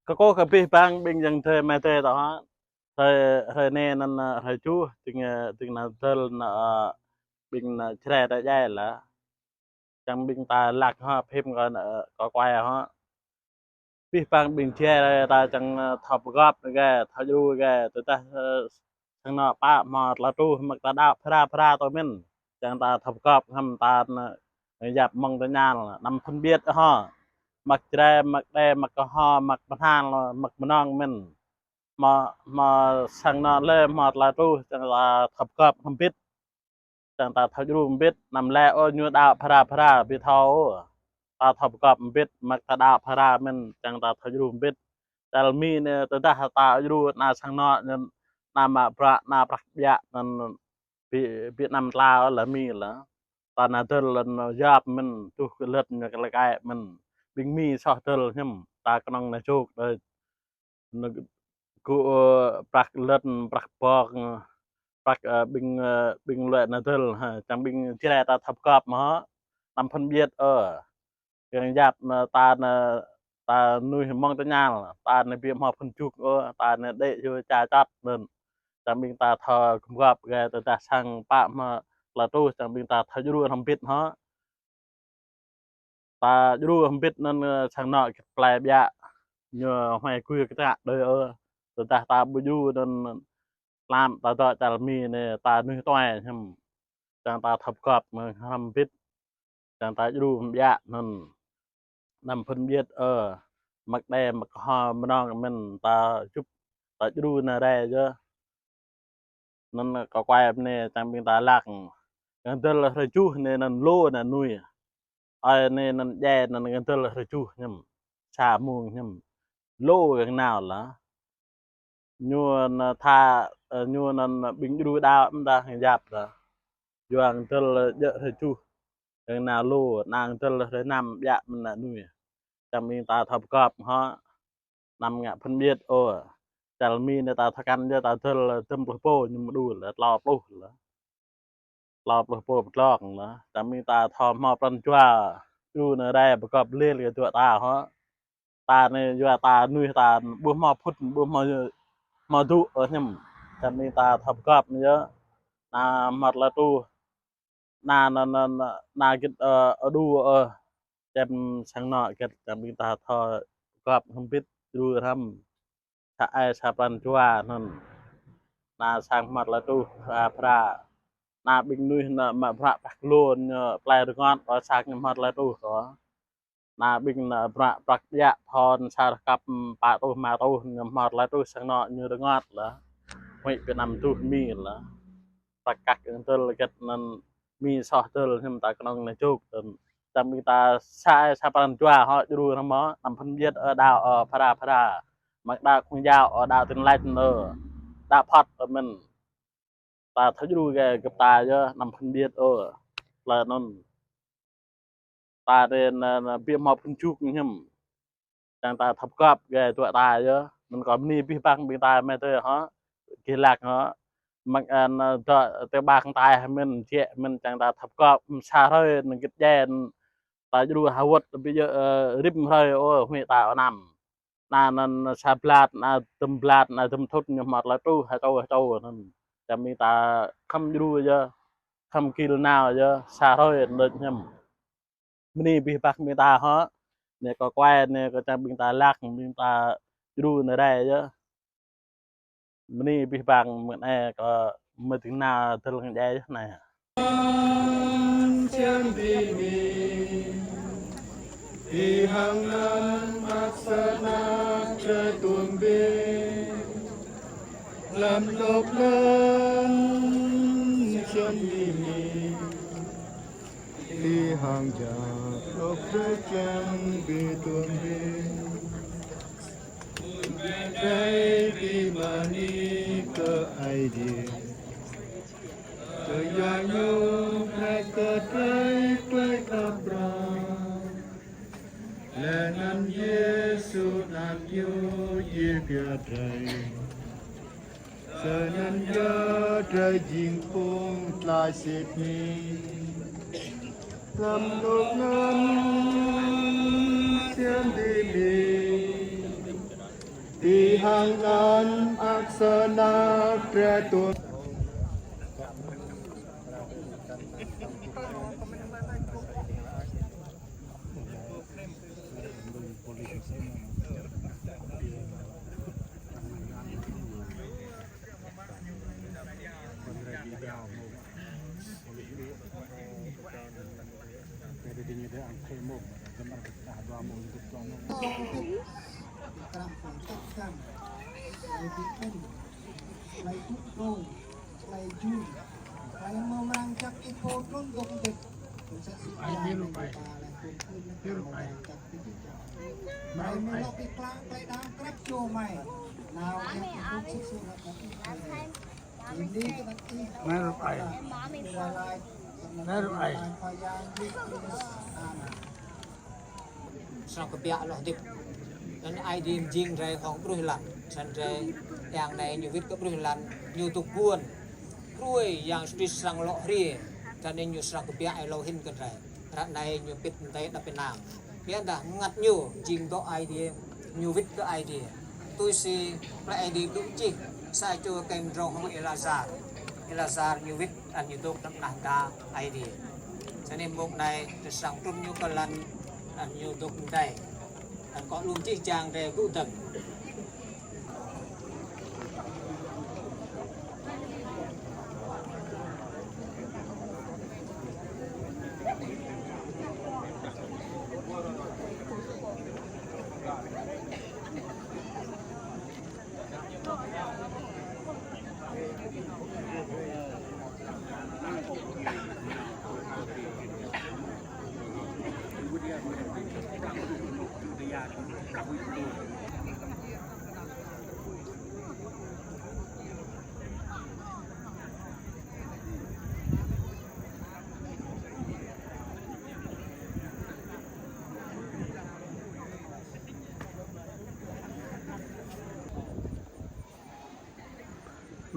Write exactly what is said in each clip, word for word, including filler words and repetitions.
Kơkuh kơ abih bang ƀing ayŏng adơi amai adơi ta hŏ. Hrơi, hrơi anai anŭn, ơ, hrơi tơjuh, ding, ơ, ding anŭn dơ̆l anŭn, ơ, ƀing anŭn Jrai ta djai laih. Čang ƀing ta lăk hŏ, phim kơ anŭn, ơ, kơ kuai hŏ. Abih bang ƀing Jrai ta čang, ơ, thâo pơgop gơ̆, thâo djru gơ̆, tơdah, ơ, sang anŏ pă hmâo tơlơi truh, mơ̆ng ta đaŏ phara phara tơ mĭn. Čang ta thâo pơgop hăm ta anŭn, ơ, yap mơ̆ng tơñal, anăm phân biệt hŏ. Mơ̆ng Jrai, mơ̆ng Đê, mơ̆ng Kơho, mơ̆ng Bơhnar, mơ̆ng Mơnong mĭn. Hmâo, hmâo sang anŏ lĕ hmâo tơlơi truh, čang ta thâo pơgop hơbĭt. Čang ta thâo djru hơbĭt, anăm lĕ ôh ñu đaŏ phara phara, ƀu thâo ôh. Ta thâo pơgop hơbĭt, mơ̆ng ta đaŏ phara mĭn, čang ta thâo djru hơbĭt. Tal Mi anai tơdah ta djru anŭn sang anŏ, anŭn mă bruă, anŭn prăk ƀiă, anŭn ƀu, ƀu anăm tla ôh, laih Mi laih. Ta anŭn dơ̆l anŭn yap mĭn, tuh kơ lĕ ñu kơ lĕ kai mĭn. Ƀing Mi soh dơ̆l hiư̆m, ta kơnơ̆ng anŭn jŏk đơi. Anŭn gŭ, ơ, prăk lĕ, prăk bok, prăk, ơ, ƀing, ơ, ƀing luă anŭn dơ̆l, ha, čang ƀing Jrai ta thâo pơgop mơ̆ hŏ, anăm phân biệt, ơ. Kiăng yap anŭn ta anŭn, ta nuih mơ̆ng tơñal, ta anŭn ƀu hmâo phŭn jŭk ôh, ta anŭn đĕ yua ča čăt anŭn. Čang ƀing ta thâo gum gop gơ̆, tơdah sang pă hmâo tơlơi truh, čang ƀing ta thâo djru hơbĭt hŏ. Ta djru hơbĭt anŭn, ơ, sang anŏ git plei ƀiă, ñu huai gui kơtăk đơi ôh. Tơdah ta ƀu djru anŭn, lăm ta dŏ tal Mi anai, ta nuih tuai hiư̆m. Čang ta thâo pơgop mơ̆ng hrŏm hơbĭt. Čang ta djru ƀiă anŭn. Anăm phân biệt, ơ, mơ̆ng Đê, mơ̆ng Kơho, Mơnong mĭn, ta čŭp, ta djru anŭn rai yơh. Anŭn kơ kuai anai čang ƀing ta lăk. Gơ̆ dơ̆l hrơi tơjuh anai anŭn lu anŭn nuih. Ơi anai anŭn djai anŭn gơ̆ dơ̆l hrơi tơjuh hiư̆m. Sa mông hiư̆m. Lu gơ̆ nao laih. Ñu anŭn tha, ơ, ñu anŭn ƀing djru đaŏ mơ̆n ta hăng yap ta. Yua gơ̆ dơ̆l djơ̆ hrơi tơjuh. Gơ̆ nao lu, anŭn gơ̆ dơ̆l hrơi năm ƀiă mơ̆n anŭn nuih. Čang ƀing ta thâo pơgop hŏ. Anăm ngă phân biệt ôh. Tal Mi anai ta thâo kăn yơh, ta dơ̆l dăm pluh pô ñu mă đu laih, tlâo pluh laih. Tlâo pluh pô pơtlŏng laih. Čang ƀing ta thâo hmâo pran jua, djru anŭn rai pơgop lĕ kơ dua ta hŏ. Ta anai yua ta nuih ta ƀu hmâo phŭn, ƀu hmâo, hmâo dŭ, ơ, hiư̆m. Čang ƀing ta thâo pơgop anŭn yơh. Anŭn hmâo tơlơi truh. Anŭn, anŭn, anŭn, anŭn git, ơ, ơ, djru, ơ, čem sang anŏ git, čang ƀing ta thâo pơgop hơbĭt djru hrŏm. Sa ai sa pran jua anŭn. Anŭn sang hmâo tơlơi truh, phara phara. Anŭn ƀing nuih anŭn mă bruă prăk lu ñu plei rơngot, ơ, sang hmâo tơlơi truh kơ. Anŭn ƀing anŭn bruă prăk ƀiă thŏn sa rơkăp pă rơtuh rơma rơtuh ñu hmâo tơlơi truh sang anŏ ñu rơngot laih. Huĭ ƀu anăm truh Mi laih. Prăk kăk gơ̆ dơ̆l git anŭn Mi soh dơ̆l hiư̆m ta kơnơ̆ng anŭn jŏk anŭn. Čang ƀing ta sa ai sa pran jua hŏ djru hrŏm hŏ, anăm phân biệt ôh đaŏ, ơ, phara phara. Mơ̆ng đaŏ Công giáo, ơ, đaŏ Tin Lành, ơ, đaŏ Phật, ơ, mĭn. Ta thâo djru gơ̆ gơ̆p ta yơh, anăm phân biệt ôh. Tơlơi anŭn. Ta anŭn, anŭn, anŭn ƀu hmâo phŭn jŭk hiư̆m. Čang ta thâo pơgop gơ̆ dua ta yơh. Anŭn kơ bơni abih bang ƀing ta amai adơi hŏ. Gih lăk hŏ. Mơ̆ng anŭn dŏ tơ ƀăng tai mĭn, jĕ mĭn čang ta thâo pơgop, sa hrơi anŭn git djai anŭn. Ta djru hơwơ̆t ƀu djơ̆, ơ, rĭm hrơi ôh, huĭ ta anăm. Anŭn, anŭn sa blat, anŭn dŭm blat, anŭn dŭm thŭn ñu hmâo tơlơi truh, ha čô, ha čô anŭn. Čang ƀing ta khŏm djru yơh, khŏm gil nao yơh, sa hrơi anŭn đôč hiư̆m. Bơni abih bang ƀing ta hŏ. Anai kơ kuai, anai kơ čang ƀing ta lăk, ƀing ta djru anŭn rai yơh. Bơni abih bang mơ̆ng anai kơ mơ̆ng ding nao dơ̆l ngă djai yơh anai. Ih hăng anăn mơak sa anăn Jrai tuôm bĕ. Lăm anôk anăn siam mĭn. Ih hăng jak anôk Jrai Čang Bê tuôm bĕ. Jrai bơni kơ Aê Diê. Kơ Yang ñu pơklaih kơ drơi tơlơi khăp pran. Laih anăn Yêsu anak ñu djai pioh drơi. Snăn yơh drơi jing phung tlaih sĭt nik. Lăm anôk anăn siam mĭn. Ti hăng anŭn aksana pretu. Srăng kơbiă lŏ hơdip. Anŭn Aê Diê mơjing drơi hăng ƀruih lăn. Čăn drơi yang anai ñu wĭt kơ ƀruih lăn, ñu dŏ ƀuăn. Hrơi Yang Yêsu Krist srăng lŏ hriê, čăn anai ñu srăng kơbiă lŏ hĭn kơ drơi. Ră anai ñu pĭt tơdơi đăp ƀơi anăn. Biă dah mơngăt ñu jing dŏ Aê Diê, ñu wĭt kơ Aê Diê. Tui si plơi Aê Diê blŭ čih, sa čô kơmrong hăng Êlazar. Êlazar ñu wĭt, anŭn ñu dŏ tơnah gah Aê Diê. Čăn anai mông anai, tơ srăng trŭn ñu kơ lăn, anŭn ñu dŏ mơdai. Anŭn kơ lŏm čih čang drơi gŭ dơ̆ng.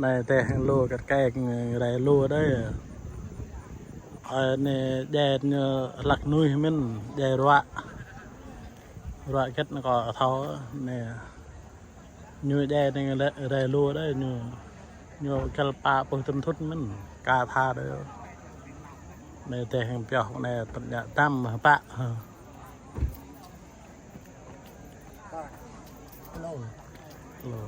Anai tơ̆ lu kơt kek rai lu đơi. Ơ, anai djai ñu hlăk nuih mơ̆n, djai ruă. Ruă kơt ñu kơ thâo anai. Ñu djai anai rai lu đơi ñu. Ñu kơl pă puh tơm thŭt mơ̆n, ka tha đơi. Anai tơ̆ hăng pioh anai tơ̆ djă tam pă. Hello. Hello.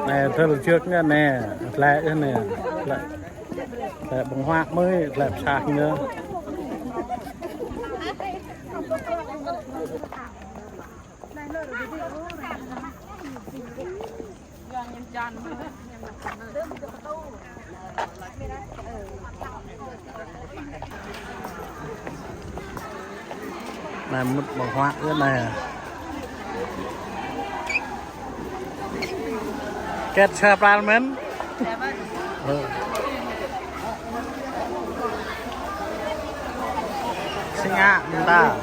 Anai, tơl jơk ñu anai, tơlơi anai, tơlơi, tơlơi ƀơ̆ng huă mơ̆i, tơlơi pơsah ñu. Anai mŭt ƀơ̆ng huă ư anai. Kơt sa pral mơ̆n. Ơ. Sing ngă mơta.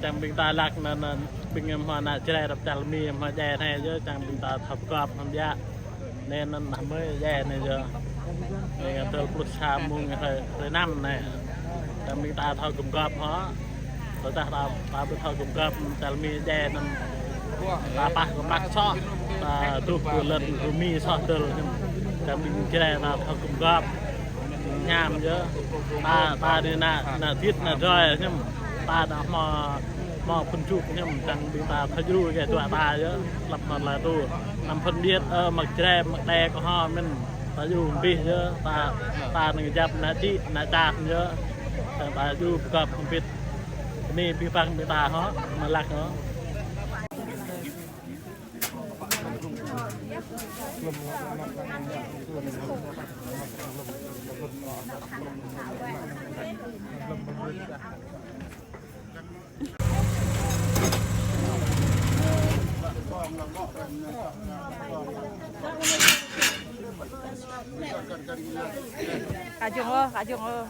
Čang ƀing ta lăk anŭn, anŭn ƀing hmâo ană Jrai ră tal mi hmâo djai anai yơh, čang ƀing ta thâo pơgop hmâo biă. Anai anŭn ană mơi djai anai yơh. Anai ngă tơl pluh sa mông hrơi, hrơi năm anai. Čang ƀing ta thâo gum gop hmâo. Tơdah ta, ta ƀu thâo gum gop, tal mi djai anŭn. Ta pah kơ mlak soh, ta truh kơ lŏn rơmi soh tơl. Čang ƀing Jrai ta thâo gum gap. Hiam yơh. Ta, ta anai ană, ană điêt, ană drơi hiam. Ta ană hmâo, hmâo phŭn čuk hiam, čang ƀing ta thâo djru kơ dua ta yơh. Lăp mă la tu. Anăm phân biệt, ơ, mă Jrai, mă Đê kơ hmâo mơ̆n. Ta djru abih yơh. Ta, ta anăm kơjăp ană čih, ană čah yơh. Čang ta djru pơgăp hơbĭt. Anai abih bang ƀing ta hŏ, mă lăk hŏ. Kajung ơ, kajung ơ.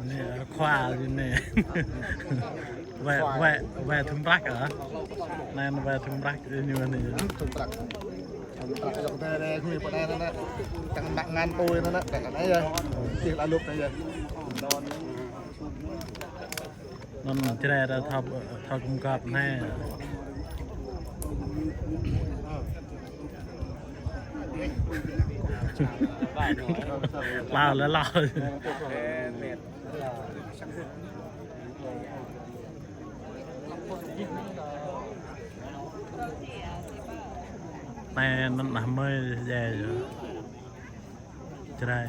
Anai, khua anai. Wai, wai, wai thŭn prăk hă? Anai wai thŭn prăk ñu anai. Thŭn prăk. Thŭn prăk dŏ tơ anai, ngui pơ anai anŭn. Čang mă ngăn tui anŭn, kơ anai yơh. Čih la lŭk anai yơh. Anŭn Jrai ta thâo, thâo gum gap anai. Lao lĕ lao. Anai anŭn ană mơi djai yơh. Jrai.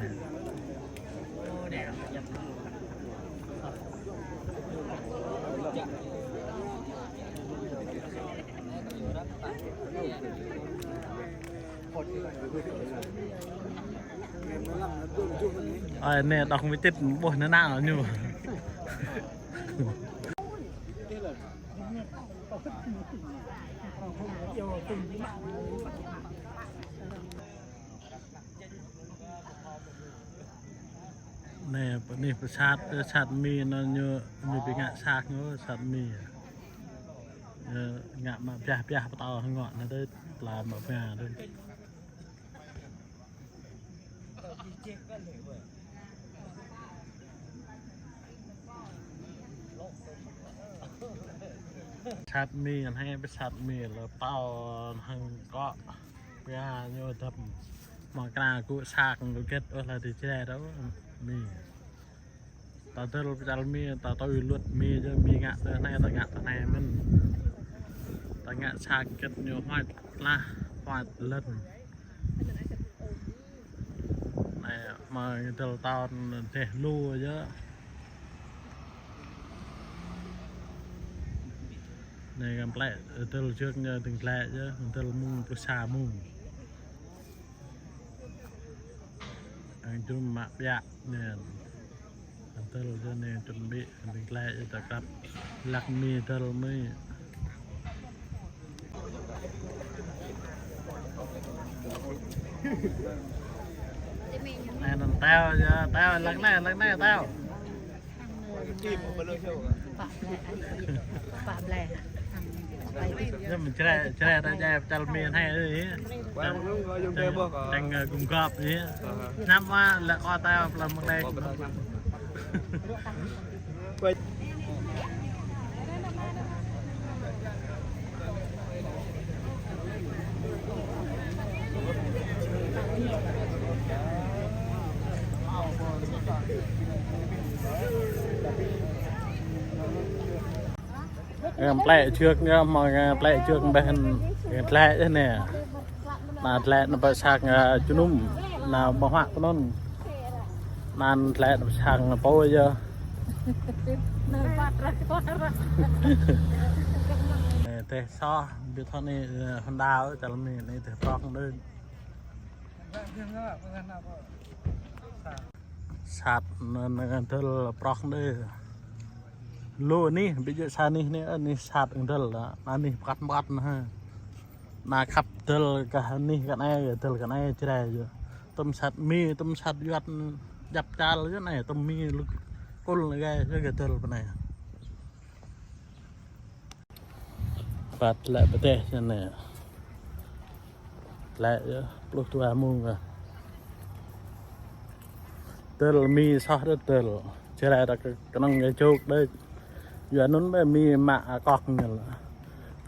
Ơi, anai đŏk mơčĭt ƀuh anŭn anŭn ñu. Anai, pơ anai pơsat, pơsat Mi anŭn ñu, ñu ƀu ngă sak ñu, pơsat Mi. Ơ, ngă mă biah biah pơtâo hơngŏ anai dơi, pla mă biah dơi. Pơsat Mi anai, pơsat Mi lĕ pơtâo hăng kŏ. Pia ñu dăp. Mă kra gŭ sak gŭ gĕt ôh lĕ tơ Jrai đôč Mi. Ta dơ̆l pơčal Mi, ta tui luăt Mi yơh, Mi ngă tơ anai, ta ngă tơ anai mơ̆n. Ta ngă sak gĕt ñu huač lah, huač lŏn. Anai, mă dơ̆l tơl dêh lu yơh. Anai găm plĕ, dơ̆l jơk ñu dơ̆ng plĕ yơh, dơ̆l mông pluh sa mông. Ang jum mă biă anai. Dơ̆l yơh anai chuẩn bị, dơ̆ng glaĭ yơh ta krăp. Lăk Mi dơ̆l Mi. Anai anŭn tao yơh, tao lăk anai, lăk anai tao. Pă blai. Pă blai. Čơđai, čơđai ta jai pơčal mi anai ơi. Quang mơ̆ng nŭn kơ yŏng tơi ƀôh kơ. Čang, ơ, gum gŏp ơi. Năm mă lĕ kơ ta pơlăm mơ̆ng đek. Plĕ čư̆k, mơ̆ng plĕ čư̆k ƀĕ hăn, tlĕ anai. Anai tlĕ anŭn pơ sang, ơ, čơnum, anai ƀơ̆ng huă kơ anŭn. Anai tlĕ anŭn pơ sang pô yơh. Teh soh, ƀiă thâo anai, ơ, Honda, ơ, čal mi anai teh prŏng đơi. Sat anŭn, anŭn dơl prŏng đơi. Lu anih, ƀiă sa anih anai, anih sat anŭn dơl, anai pơkăt pơkăt anai ha. Anai khăp dơl kơ anih kơ anai, dơl kơ anai čơđai yơh. Tơm sat mi, tơm sat yuăt djăp čal yơh anai, tơm mi lu kul anai gai yơh kơ dơl pơ anai. Păt lĕ pơteh čơ anai. Lĕ yơh, pluh dua mông kơ. Dơl mi soh đơi dơl. Čơđai ta kơ, kơnơ̆ng kơ čôk đơi. Yua anŭn ƀĕ mi mă akŏk ñu lĕ.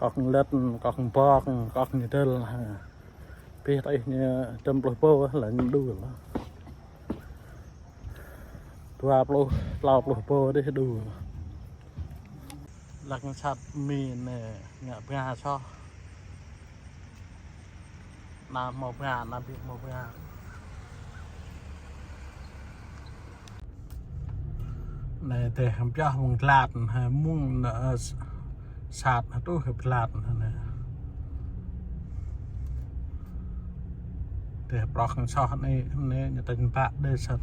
Akŏk lĕt, akŏk bok, akŏk ñu dơl. Pih taih ñu tơm pluh pô lĕ ñu đu lĕ. Dua pluh, klâo pluh pô dih đu. Lăng sat mi anai ngă bơnga soh. Anai hmâo bơnga, anai ƀu hmâo bơnga. Anai teh pioh mơ̆ng glat, ha, mơ̆ng anai, ơ, sat, ha, truh glat, ha, anai. Teh prŏng soh anai, anai ñu tañ pă đơi sat.